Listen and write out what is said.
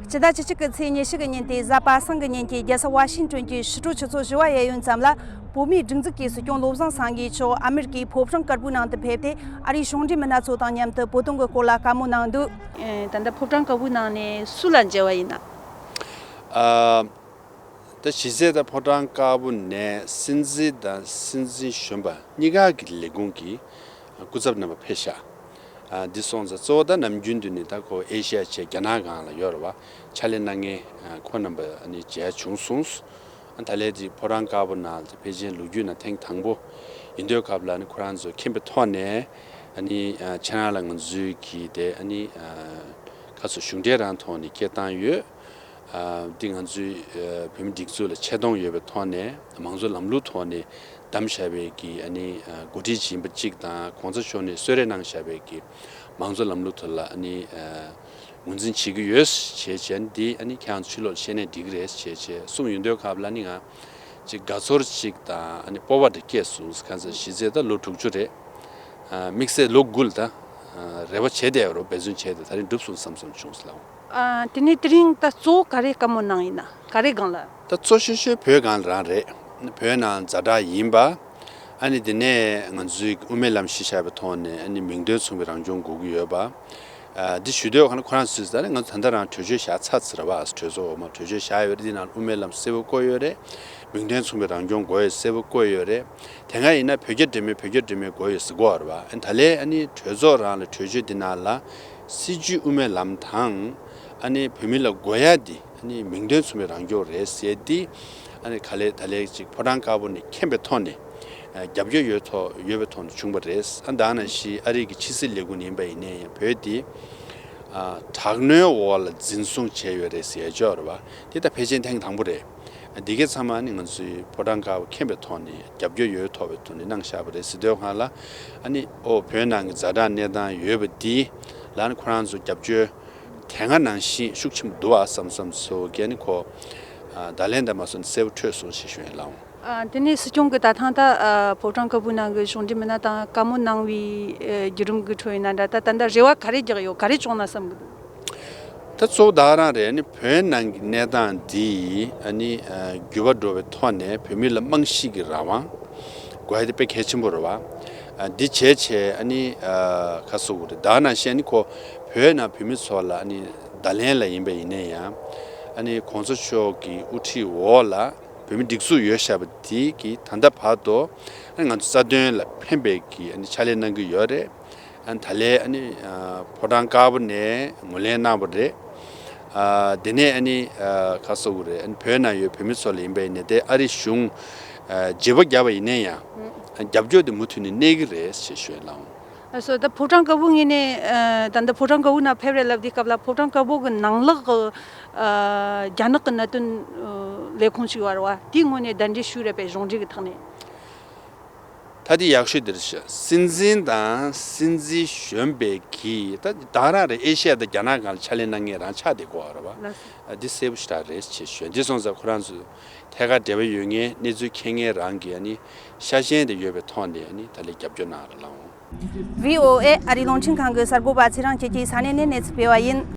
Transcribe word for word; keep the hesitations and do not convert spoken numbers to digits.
སྤྱི་ཟླ་བཅུ་གཅིག་གི་ཚེས་ཉི་ཤུ་གི་ཉིན་ཏེ་གཟའ་པ་སངས་ཀྱི་ཉིན་གྱི་རྒྱལ་ས་ཝ་ཤིང་ཏོན་གྱི་ཕྱི་དྲོ་ཆུ་ཚོད་བཞི་པ་གཡས་གཡོན་ཙམ་ལ། བོད་མིའི་སྒྲིག་འཛུགས་ཀྱི་སྲིད་སྐྱོང་བློ་བཟང་སེང་གེ་མཆོག་ཨ་མེ་རི་ཀའི་ཕོ་བྲང་དཀར་པོའི་ནང་དུ་ཕེབས་ཏེ། ཨ་རིའི་གཞུང་འབྲེལ་མི་སྣ་ཚོ་དང་མཉམ་དུ་བོད་དོན་གྱི་སྐོར་ལ་བཀའ་མོལ་གནང་འདུག་ཨེ། ད་ལྟ་ཕོ་བྲང་དཀར་པོའི་ནང་ནས་སུ་ལ་མཇལ་བ་ཡིན་ན། ཨ། ད་གཞི་རྩའི་ད་ཕོ་བྲང་དཀར་པོ་ནས་སྲིད་འཛིན་དང་སྲིད་འཛིན་གཞོན་པ་གཉིས་ཀ་གི་ལས་ཁུངས་ཀྱི་སྐུ་ཚབ་རྣམ་པ་ཕེབས་ཤག་ཨ། འདི་སོང་ཙང་གཙོ་བོ་ད་ནམ་རྒྱུན་དུ་ནི་ད་ཁོ་ཨེ་ཤི་ཡ་བྱས་རྒྱ་ནག་སྒང་ལ་ཡོད་རེད་བ། ཕྱག་ལས་གནང་མཁན་ཁོ་རྣམ་པ་ནི་མཇལ་བྱུང་སོང་། ཨ། ད་ལས་དེ་ཕོ་བྲང་དཀར་པོ་ནང་ལ་ཕལ་ཆེར་ལོ་རྒྱུས་ནང་ཐེངས་དང་པོ་ཡིན་དུས་སྐབས་ལ་ནི་ཁོ་རང་ཚོ་མཁྱེན་པའི་ཐོག་ནས་ཨ་ནི་ཨ། ཁྱེད་རང་ལ་ང་ཚོའི་གི་དེ་ཨ་ནི་ཨ། ཁ་སོ་གཞུང་འབྲེལ་རང་ཐོག་ནས་སྐད་བཏང་ཡོད། ཨ། འདི་ང་ཚོའི་ཨ། བོད་མི་སྒྲིག་འཛུགས་ལ་ཆེ་མཐོང་ཡོད་པའི་ཐོག་ནས་མང་གཙོ་ལམ་ལུགས་ཐོག་ནས་བདམས་བཞག་པའི་གི་ཨ་ནི་ཨ། འགོ་ཁྲིད་ཡིན་པ་གཅིག་དང་གོང་ས་མཆོག་ནས་གསོལ་རས་གནང་བཞག་པའི་གི་མང་གཙོ་ལམ་ལུགས་ཐོག་ལ་ཨ་ནི་ཨ། ངོས་འཛིན་བྱེད་ཀྱི་ཡོད་ཅེས་བྱས་འདི་ཨ་ནི་ཁྱེད་རང་ཚོ་ཕྱི་ལོགས་ལ་བཤད་ནས་འགྲིག་གི་རེད་ཅེས་བྱས་གསུངས་ཡོང་དུས་སྐབས་ལ་ནི་ང་ཅིག་དགའ་ཚོར་ཅིག་དང་ཨ་ནི་སྤོབས་པ་འདྲ་སྐྱེས་སོང་། གང་ཟེར་གཞི་རྩའི་ད་ལོ་དྲུག་ཅུ་རེད། ཨ། དམིགས་བསལ་ལོ་དགུ་ལ་ད་རེ་བ་བྱས་བསྡད་ཡོད་རེད། འབད་བརྩོན་བྱས་ཏེ་ད་རིང་འགྲུབ་སོང་བསམ་བསམ་བྱུང་ལགས། ཨ། དེ་ནས་དེ་རིང་ད་གཙོ་བོ་ག་རེ་བཀའ་མོལ་གནང་ཡིན་ན་ག་རེ་སྒང་ལ། ད་གཙོ་ཤོས་ཤོས་བོད་སྒང་ལ་རང་རེད། བོད་ནང་ཛ་དྲག་ཡིན་པ། ཨ་ནི་དེ་ནས་ང་ཚོའི་དབུ་མའི་ལམ་གཞི་བཞག་པའི་ཐོག་ནས་ཨ་ནི་མིང་དོན་མཚུངས་པའི་རང་སྐྱོང་དགོས་ཀྱི་ཡོད་པ། ཨ། འདི་ཞུ་འདོད་ཁ་ན་ཁོ་རང་ཚོས་ད་ནི་ང་ཚོ་ད་ལྟ་རང་གྲོས་ཆོད་བཞག་ཚར་ཚར་བ། གྲོས་ཚོགས་འོག་མ་གྲོས་ཆོད་བཞག་ཡོད་རེད། འདི་ནང་དབུ་མའི་ལམ་གསལ་པོ་བཀོད་ཡོད་རེད། མིང་དོན་མཚུངས་པའི་རང་སྐྱོང་དགོས་ཡོད་གསལ་པོ་བཀོད་ཡོད་རེད། དེ་སྔ་ཡིན་ན་བོད་རྒྱ་འབྲེལ་མོལ་བོད་རྒྱ་འབྲེལ་མོལ་དགོས་ཡོད་ཟེར་གོ་བ་རེད་བ། ཨ་ནི་ད་ལས་ཨ་ནི་གྲོས་ཚོགས་རང་ལ་གྲོས་ཆོད་འདི་ནང་ལ་སྲིད་བྱུས་དབུ་མའི་ལམ་དང་ཨ་ནི་བོད་མི་ལ་དགོས་ཡ་འདི་ཨ་ནི་མིང་དོན་མཚུངས་པའི་རང་སྐྱོང་རེད་ཟེར་འདི་ཨ་ནི་ག་ལེ་ད་ལེ་ཅིག་ཕོ་བྲང་དཀར་པོ་ནས་མཁྱེན་པའི་ཐོག་ནས་རྒྱབ་སྐྱོར་ཡོད་ཐོག་ཡོད་པའི་ཐོག་ནས་བྱུང་བ་རེད། ཨ། ད་ནང་བཞིན་ཨ་རི་གི་ཕྱི་སྲིད་ལས་ཁུངས་ཡིན་པ་ཡིན་ནའི་ཡང་བོད་འདི་ཨ། དྲག་གནོན་འོག་ལ་འཛིན་བཟུང་བྱས་ཡོད་རེད་ཟེར་ཡ་ཅིག་ཡོད་རེད་བ། འདི་ད་ཕལ་ཆེར་ཐེངས་དང་པོ་རེད། འདི་གའི་ཚང་མ་ནི་ང་ཚོའི་ཕོ་བྲང་དཀར་པོ་མཁྱེན་པའི་ཐོག་ནས་རྒྱབ་སྐྱོར་ཡོད་ཐོག་པའི་ཐོག་ནས་གནང་བཞག་པ་རེད་ཟེར་དུས་སྒང་ལ། ཨ་ནི་ཨོ་བོད་ནང་གི་ཛ་དྲག་གནས་སྟངས་ཡོད་པ་འདི་ལ་ནི་ཁོ་རང་ཚོ་རྒྱབ་སྐྱོར་དེ་སྔ་ནང་བཞིན་ཤུགས་ཆེན་པོ་འདུག་ཨ་བསམ་བསམ་ཚོ་གས་ནི་ཁོ་ཨ། བརྡ་ལན་འདྲ་མ་སོང་ནི་གསལ་པོ་འཕྲོད་སོང་ཞེས་ཞུ་ཡིན་ལགས། ཨ། དེ་ནས་སྲིད་སྐྱོང་གིས་ད་ཐེངས་ད་ཨ། ཕོ་བྲང་དཀར་པོའི་ནང་གི་གཞུང་འབྲེལ་མི་སྣ་དང་བཀའ་མོལ་གནང་བའི་ཨ། བརྒྱུད་རིམ་གྱི་ཁྲོད་ཡིན་ན་འདྲ། ད་ད་ལྟ་རེ་བ་ག་རེ་རྒྱག་ཡོད། ག་རེ་བྱུང་ན་བསམ་གི་འདུག་ད་གཙོ་བོ་ད་ག་རང་རེད། ཨ་ནི་བོད་ནང་གི་གནས་སྟངས་འདི་ཨ་ནི་ཨ། འགྱུར་བ་འགྲོ་བའི་ཐོག་ནས་བོད་མི་ལ་རྨང་གཞི་གི་རང་དབང་དགོས་ཡ་དེ་དཔེ་གལ་ཆེན་པོ་རེད་བ། ཨ། འདི་བྱས་བྱས་ཨ་ནི་ཨ། ག་རེ་ཟེར་དགོས་རེད། ད་ག་ནང་བཞིན་ཨ་ནི་ཁོ་བོད་ནང་བོད་མི་ཚོ་ལ་ཨ་ནི་བརྡ་ལན་ལ་ཡིན་པ་ཡིན་ན་ཡང་ཨ་ནི་གོང་ས་མཆོག་གི་དབུ་ཁྲིད་འོག་ལ་བོད་མི་སྒྲིག་འཛུགས་ཡོད་བཞག་པ་དེ་གི་ད་ལྟ་བར་དུ་ཨ་ནི་ང་ཚོ་རྩ་དོན་ལ་ཕན་པའི་གི་ཨ་ནི་ཕྱག་ལས་གནང་གི་ཡོད་རེད། ཨ་ནི་ད་ལན་ཨ་ནི་ཨ། ཕོ་བྲང་དཀར་པོ་ནས་ངོས་ལེན་གནང་བ་རེད། ཨ། དེ་ནས་ཨ་ནི་ཨ། ག་རེ་ཟེར་དགོས་རེད། ཨ་ནི་བོད་ནང་ཡོད་བོད་མི་ཚོ་ལ་ཡིན་པ་ཡིན་ན་དེ་ཨ་རི་གཞུང་ཨ། བརྗེ་པོ་བརྒྱབ་པ་ཡིན་ན་ཡང་ཨ། རྒྱབ་སྐྱོར་དེ་མུ་མཐུད་ནས་གནས་ཀྱི་རེད་ཞེས་ཞུ་ཡིན་ལགས། ཨ། སོ་ད་ཕོ་བྲང་དཀར་པོའི་ངོས་ནས་ཨ། ད་ལྟ་ཕོ་བྲང་དཀར་པོའི་ནང་ཕེབས་རེད་ལབ་དུས་སྐབས་ལ་ཕོ་བྲང་དཀར་པོ་གི་ནང་ལོགས་ཀྱི་ཨ། རྒྱ་ནག་གི་གནད་དོན་ཨ། ལས་ཁུངས་ཤིག་ཡོད་རེད་བ། དེའི་ངོས་ནས་གདན་འདྲེན་ཞུས་རེད་པས། གཞུང་འབྲེལ་གྱི་ཐོག་ནས། ད་དེ་ཡག་ཤོས་དེ་རེད་ཤག་སྲིད་འཛིན་དང་སྲིད་འཛིན་གཞོན་པའི་གིས་ད་ད་རང་རེད། ཨེ་ཤི་ཡ་དང་རྒྱ་ནག་སྒང་ལ་ཕྱག་ལས་གནང་མཁན་རང་ཆགས་བསྡད་ཀྱི་ཡོད་རེད་བ། ལགས་སོ། ཨ། འདི་གསལ་པོ་ཞེ་དྲག་རེད་ཅེས་ཞུ། འདི་སོང་ཙང་ཁོ་རང་ཚོ་ཐད་ཀར་འབྲེལ་བ་ཡོད་མཁན་གནས་ཚུལ་མཁྱེན་མཁན་རང་གིས་ཨ་ནི་ཤ་ཞེན་དེ་ཡོད་པའི་ཐོག་ནས་ཨ་ནི་ད་ལན་རྒྱབ་སྐྱོར་གནང་རོགས་གནང་། བྷི་ཨོ་ཨེ་ཨ་རིའི་རླུང་འཕྲིན་ཁང་གི་གསར་འགོད་པ་ཚེ་རིང་སྐྱིད་ཀྱིས་ས་གནས་ནས་གནས་ཚུལ་སྤེལ་བ་ཡིན།